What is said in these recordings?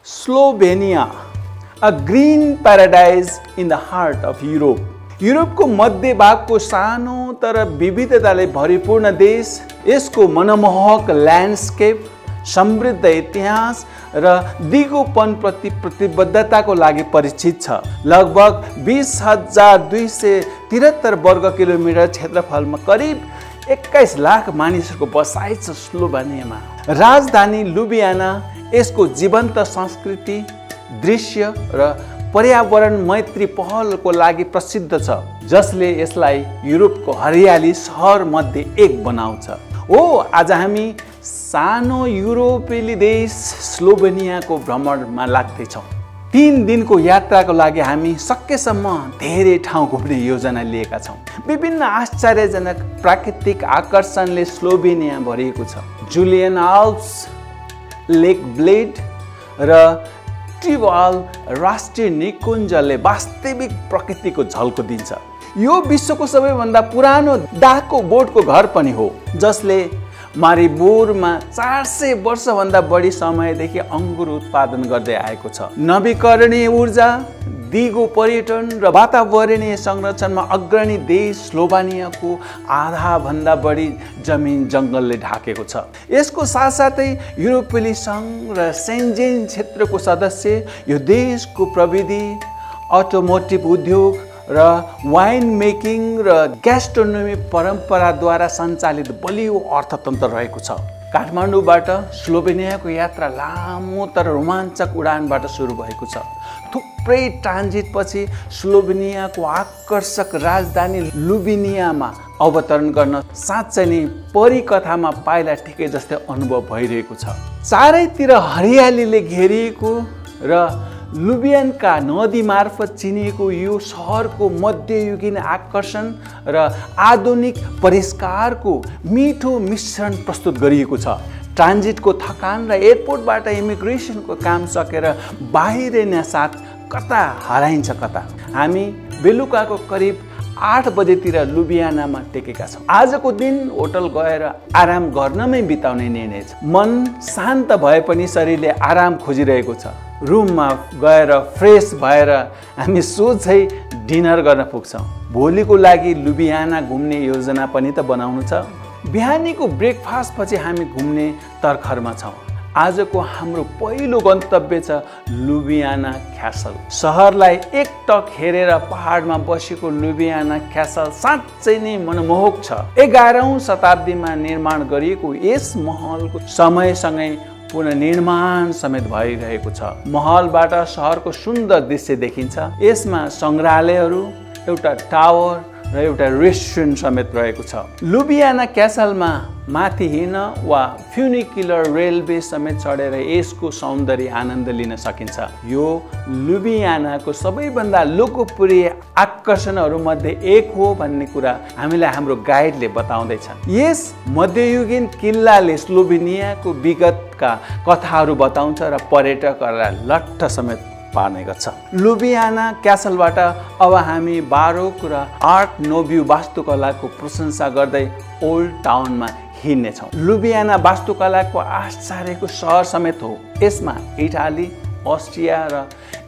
Slovenia, a green paradise in the heart of Europe. युरोपको मध्य भागको सानो तर विविधताले भरिपूर्ण देश, यसको मनमोहक ल्यान्डस्केप, समृद्ध इतिहास र दिगोपन प्रति प्रतिबद्धताको लागि परिचित छ। लगभग 20,273 वर्ग किलोमिटर क्षेत्रफलमा करिब 21 लाख मानिसहरूको बसाइ छ स्लोभेनियामा। राजधानी लुबियाना यसको जीवन्त संस्कृति, दृश्य र पर्यावरण मैत्री पहलको लागि प्रसिद्ध छ, जसले यसलाई युरोपको हरियाली सहर मध्ये एक बनाउँछ। आज हामी सानो युरोपेली देश स्लोभेनियाको भ्रमणमा लाग्दैछौँ। 3 दिनको यात्राको लागि हामी सकेसम्म धेरै ठाउँ घुम्ने योजना लिएका छौँ। विभिन्न आश्चर्यजनक प्राकृतिक आकर्षणले स्लोभेनिया भरिएको छ। जुलियन आल्प्स, लेक ब्लेड र ट्रिवाल राष्ट्रिय निकुञ्जले वास्तविक प्रकृतिको झल्को दिन्छ। यो विश्वको सबैभन्दा पुरानो डाको बोटको घर पनि हो, जसले मारिबोरमा 400 वर्षभन्दा बढी समयदेखि अङ्गुर उत्पादन गर्दै आएको छ। नवीकरणीय ऊर्जा, दिगो पर्यटन र वातावरणीय संरक्षणमा अग्रणी देश स्लोभेनियाको आधाभन्दा बढी जमिन जङ्गलले ढाकेको छ। यसको साथसाथै युरोपेली सङ्घ र सेन्जेन क्षेत्रको सदस्य, यो देशको प्रविधि, अटोमोटिभ उद्योग र वाइन मेकिङ र ग्यास्ट्रोनोमी परम्पराद्वारा सञ्चालित बलियो अर्थतन्त्र रहेको छ। काठमाडौँबाट स्लोभेनियाको यात्रा लामो तर रोमाञ्चक उडानबाट सुरु भएको छ। थुप्रै ट्रान्जिट पछि स्लोभेनियाको आकर्षक राजधानी लुबिनियामा अवतरण गर्न साँच्चै नै परिकथामा पाइला ठिकै जस्तै अनुभव भइरहेको छ। चारैतिर हरियालीले घेरिएको र लुबियानका नदी मार्फत चिनिएको यो सहरको मध्ययुगीन आकर्षण र आधुनिक परिष्कारको मिठो मिश्रण प्रस्तुत गरिएको छ। ट्रान्जिटको थकान र एयरपोर्टबाट इमिग्रेसनको काम सकेर बाहिरिन साथ कता हराइन्छ कता। हामी बेलुकाको करिब 8 बजेतिर लुबियानामा टेकेका छौँ। आजको दिन होटल गएर आराम गर्नमै बिताउने निर्णय छ। मन शान्त भए पनि शरीरले आराम खोजिरहेको छ। रुममा गएर फ्रेस भएर हामी सोझै डिनर गर्न पुग्छौँ। भोलिको लागि लुबियाना घुम्ने योजना पनि त बनाउनु छ। बिहानीको ब्रेकफास्ट पछि हामी घुम्ने तर्खरमा छौँ। आजको हाम्रो पहिलो गन्तव्य छ लुबियाना क्यासल। सहरलाई एकटक हेरेर पहाडमा बसेको लुबियाना क्यासल साँच्चै नै मनमोहक छ। 11औं शताब्दीमा निर्माण गरिएको यस महलको समयसँगै पुनर्निर्माण समेत भइरहेको छ। महलबाट सहरको सुन्दर दृश्य देखिन्छ। यसमा सङ्ग्रहालयहरू, एउटा टावर र एउटा रेस्टुरेन्ट समेत रहेको छ। लुबियाना क्यासलमा माथि हिँड्न वा फ्युनिकुलर रेलवे समेत चढेर यसको सौन्दर्य आनन्द लिन सकिन्छ। यो लुबियानाको सबैभन्दा लोकप्रिय आकर्षणहरूमध्ये एक हो भन्ने कुरा हामीलाई हाम्रो गाइडले बताउँदैछन्। यस मध्ययुगीन किल्लाले स्लोभेनियाको विगतका कथाहरू बताउँछ र पर्यटकहरूलाई लट्ठ समेत पार्ने गर्छ। लुबियाना क्यासलबाट अब हामी बारोक र आर्ट नोभ्यू वास्तुकलाको प्रशंसा गर्दै ओल्ड टाउनमा हिँड्नेछौँ। लुबियाना वास्तुकलाको आश्चर्यको सहर समेत हो। यसमा इटाली, अस्ट्रिया र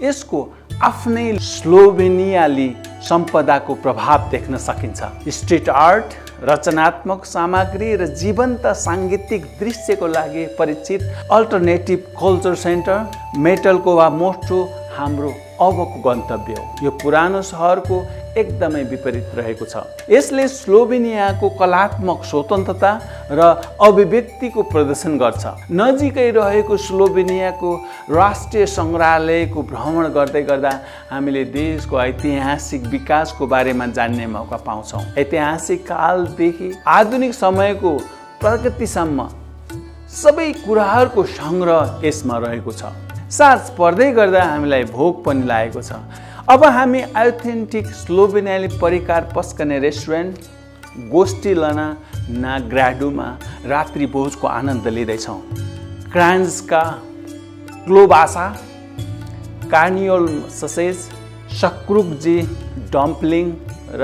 यसको आफ्नै स्लोभेनियाली सम्पदाको प्रभाव देख्न सकिन्छ। स्ट्रिट आर्ट, रचनात्मक सामग्री र जीवन्त साङ्गीतिक दृश्यको लागि परिचित अल्टरनेटिभ कल्चर सेन्टर मेटलको वा मोस्टो हाम्रो अबको गन्तव्य हो। यो पुरानो सहरको एकदमै विपरीत रहेको छ। यसले स्लोभेनियाको कलात्मक स्वतन्त्रता र अभिव्यक्तिको प्रदर्शन गर्छ। नजिकै रहेको स्लोभेनियाको राष्ट्रिय सङ्ग्रहालयको भ्रमण गर्दै गर्दा हामीले देशको ऐतिहासिक विकासको बारेमा जान्ने मौका पाउँछौँ। ऐतिहासिक कालदेखि आधुनिक समयको प्रगतिसम्म सबै कुराहरूको सङ्ग्रह यसमा रहेको छ। साँझ पर्दै गर्दा हामीलाई भोक पनि लागेको छ। अब हामी अथेन्टिक स्लोभेनियाली परिकार पस्कने रेस्टुरेन्ट गोस्टिलना ना ग्राडुमा रात्रि भोजको आनन्द लिँदैछौँ। क्रान्जका क्लोबासा, कार्नियोल ससेज, सक्रुकजी डम्पलिङ र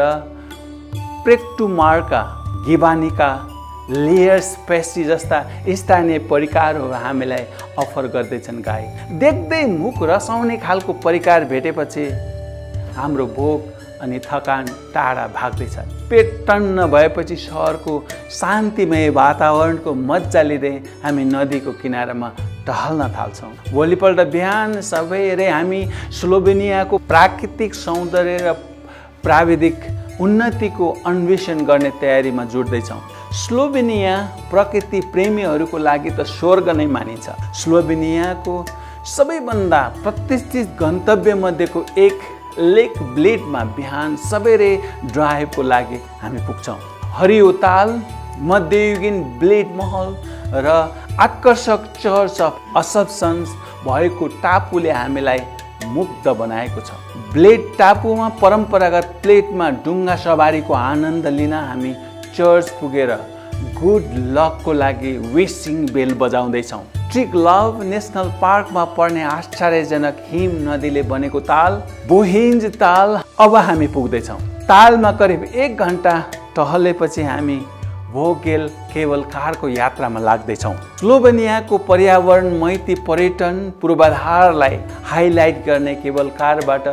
प्रेक्टुमार्का गिबानिका लेयर्स पेस्ट्री जस्ता स्थानीय परिकारहरू हामीलाई अफर गर्दैछन् गाई। देख्दै मुख रसाउने खालको परिकार भेटेपछि हाम्रो भोक अनि थकान टाढा भाग्दैछ। पेट टन्न भएपछि सहरको शान्तिमय वातावरणको मजा लिँदै हामी नदीको किनारामा टहल्न थाल्छौँ। भोलिपल्ट बिहान सबैले हामी स्लोभेनियाको प्राकृतिक सौन्दर्य र प्राविधिक उन्नतिको अन्वेषण गर्ने तयारीमा जुट्दैछौँ। स्लोभेनिया प्रकृति प्रेमीहरूको लागि त स्वर्ग नै मानिन्छ। स्लोभेनियाको सबैभन्दा प्रतिष्ठित गन्तव्य मध्येको एक लेक ब्लेडमा बिहान सबेरै ड्राइभको लागि हामी पुग्छौँ। हरियो ताल, मध्ययुगीन ब्लेड महल र आकर्षक चर्च अफ असप्सन्स भएको टापुले हामीलाई मुग्ध बनाएको छ। ब्लेड टापुमा परम्परागत प्लेटमा डुङ्गा सवारीको आनन्द लिन हामी चर्च पुगेर गुड लकको लागि विसिङ बेल बजाउँदैछौँ। ट्रिगलाभ नेसनल पार्कमा पर्ने आश्चर्यजनक हिम नदीले बनेको ताल बोहिन्ज ताल अब हामी पुग्दैछौँ। तालमा करिब 1 घन्टा टहलेपछि हामी भोगेल केबल कारको यात्रामा लाग्दैछौँ। स्लोभेनियाको पर्यावरण मैत्री पर्यटन पूर्वाधारलाई हाइलाइट गर्ने केबल कारबाट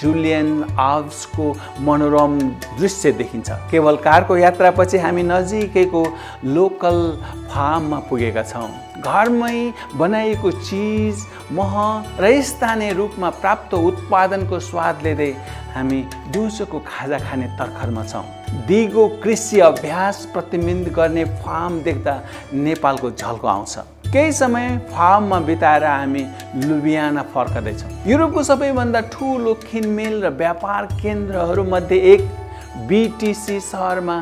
जुलियन आल्प्सको मनोरम दृश्य देखिन्छ। केबल कारको यात्रापछि हामी नजिकैको लोकल फार्ममा पुगेका छौँ। घरमै बनाइएको चिज, मह र स्थानीय रूपमा प्राप्त उत्पादनको स्वाद लिँदै हामी दिउँसोको खाजा खाने तर्खरमा छौँ। दिगो कृषि अभ्यास प्रतिबिम्बित गर्ने फार्म देख्दा नेपालको झल्को आउँछ। केही समय फार्ममा बिताएर हामी लुबियाना फर्कँदैछौँ। युरोपको सबैभन्दा ठुलो किनमेल र व्यापार केन्द्रहरूमध्ये एक BTC सहरमा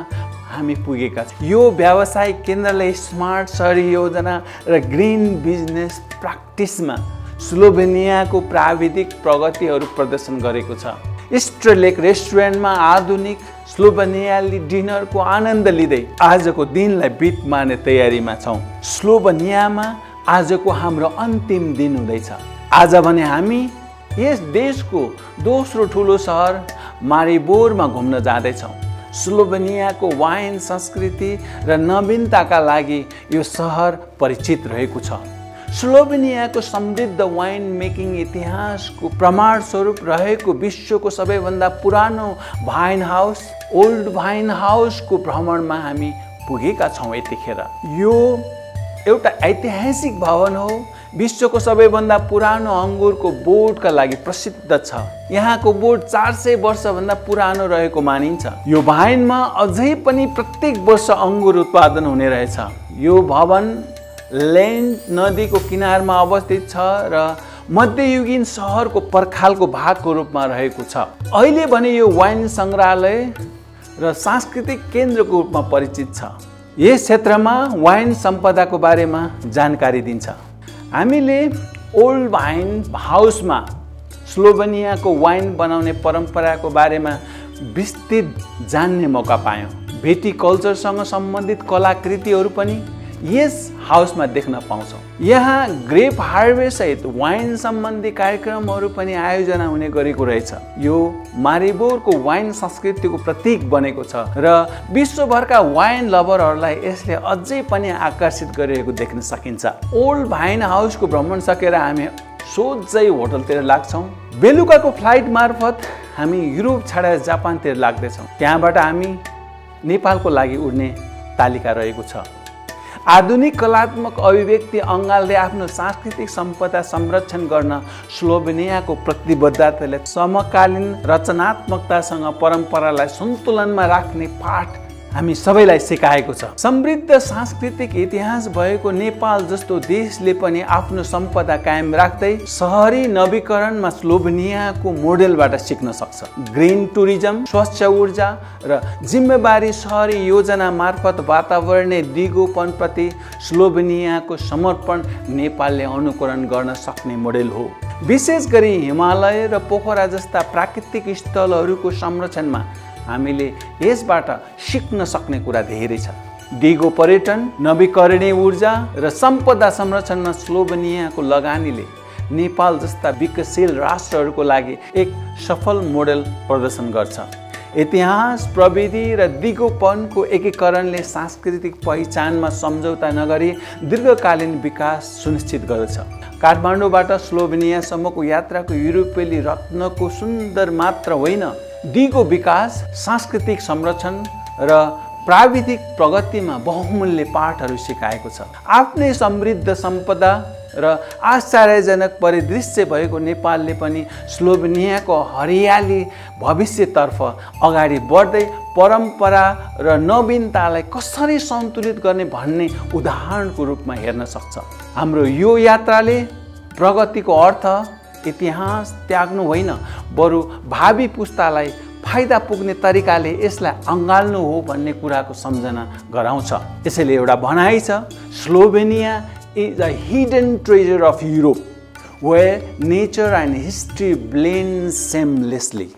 हामी पुगेका छौँ। यो व्यावसायिक केन्द्रले स्मार्ट सहरी योजना र ग्रिन बिजनेस प्र्याक्टिसमा स्लोभेनियाको प्राविधिक प्रगतिहरू प्रदर्शन गरेको छ। स्ट्रेलेक रेस्टुरेन्टमा आधुनिक स्लोभेनियाली डिनरको आनन्द लिँदै आजको दिनलाई बित मार्ने तयारीमा छौँ। स्लोभेनियामा आजको हाम्रो अन्तिम दिन हुँदैछ। आज भने हामी यस देशको दोस्रो ठुलो सहर मारिबोरमा घुम्न जाँदैछौँ। स्लोभेनियाको वाइन संस्कृति र नवीनताका लागि यो सहर परिचित रहेको छ। स्लोभेनियाको समृद्ध वाइन मेकिङ इतिहासको प्रमाण स्वरूप रहेको विश्वको सबैभन्दा पुरानो वाइन हाउस ओल्ड वाइन हाउसको भ्रमणमा हामी पुगेका छौँ। यतिखेर यो एउटा ऐतिहासिक भवन हो। विश्वको सबैभन्दा पुरानो अङ्गुरको बोर्डका लागि प्रसिद्ध छ। यहाँको बोर्ड 400 वर्षभन्दा पुरानो रहेको मानिन्छ। यो वाइनमा अझै पनि प्रत्येक वर्ष अङ्गुर उत्पादन हुने रहेछ। यो भवन लेन्ड नदीको किनारमा अवस्थित छ र मध्ययुगीन सहरको पर्खालको भागको रूपमा रहेको छ। अहिले भने यो वाइन सङ्ग्रहालय र सांस्कृतिक केन्द्रको रूपमा परिचित छ। यस क्षेत्रमा वाइन सम्पदाको बारेमा जानकारी दिन्छ। हामीले ओल्ड वाइन हाउसमा स्लोभेनियाको वाइन बनाउने परम्पराको बारेमा विस्तृत जान्ने मौका पायौँ। भिटिकल्चरसँग सम्बन्धित कलाकृतिहरू पनि यस हाउसमा देख्न पाउँछौँ। यहाँ ग्रेप हार्वेस्ट सहित वाइन सम्बन्धी कार्यक्रमहरू पनि आयोजना हुने गरेको रहेछ। यो मारिबोरको वाइन संस्कृतिको प्रतीक बनेको छ र विश्वभरका वाइन लभरहरूलाई यसले अझै पनि आकर्षित गरिरहेको देख्न सकिन्छ। ओल्ड वाइन हाउसको भ्रमण सकेर हामी सोझै होटलतिर लाग्छौँ। बेलुकाको फ्लाइट मार्फत हामी युरोप छाडेर जापानतिर लाग्दैछौँ। त्यहाँबाट हामी नेपालको लागि उड्ने तालिका रहेको छ। आधुनिक कलात्मक अभिव्यक्ति अङ्गालले आफ्नो सांस्कृतिक सम्पदा संरक्षण गर्न स्लोभेनियाको प्रतिबद्धताले समकालीन रचनात्मकतासँग परम्परालाई सन्तुलनमा राख्ने पाठ हामी सबैलाई सिकाएको छ। समृद्ध सांस्कृतिक इतिहास भएको नेपाल जस्तो देशले पनि आफ्नो सम्पदा कायम राख्दै सहरी नवीकरणमा स्लोभेनियाको मोडेलबाट सिक्न सक्छ। ग्रिन टुरिज्म, स्वच्छ ऊर्जा र जिम्मेवारी सहरी योजना मार्फत वातावरणीय दिगोपनप्रति स्लोभेनियाको समर्पण नेपालले अनुकरण गर्न सक्ने मोडेल हो। विशेष गरी हिमालय र पोखरा जस्ता प्राकृतिक स्थलहरूको संरक्षणमा हामीले यसबाट सिक्न सक्ने कुरा धेरै छ। दिगो पर्यटन, नवीकरणीय ऊर्जा र सम्पदा संरक्षणमा स्लोभेनियाको लगानीले नेपाल जस्ता विकसशील राष्ट्रहरूको लागि एक सफल मोडेल प्रदर्शन गर्छ। इतिहास, प्रविधि र दिगोपनको एकीकरणले सांस्कृतिक पहिचानमा सम्झौता नगरी दीर्घकालीन विकास सुनिश्चित गर्दछ। काठमाडौँबाट स्लोभेनियासम्मको यात्राको युरोपेली रत्नको सुन्दर मात्र होइन, दिगो विकास, सांस्कृतिक संरक्षण र प्राविधिक प्रगतिमा बहुमूल्य पाठहरू सिकाएको छ। आफ्नै समृद्ध सम्पदा र आश्चर्यजनक परिदृश्य भएको नेपालले पनि स्लोभेनियाको हरियाली भविष्यतर्फ अगाडि बढ्दै परम्परा र नवीनतालाई कसरी सन्तुलित गर्ने भन्ने उदाहरणको रूपमा हेर्न सक्छ। हाम्रो यो यात्राले प्रगतिको अर्थ इतिहास त्याग्नु होइन, बरु भावी पुस्तालाई फाइदा पुग्ने तरिकाले यसलाई अँगाल्नु हो भन्ने कुराको सम्झना गराउँछ। यसैले एउटा भनाइ छ, Slovenia is a hidden treasure of Europe where nature and history blend seamlessly.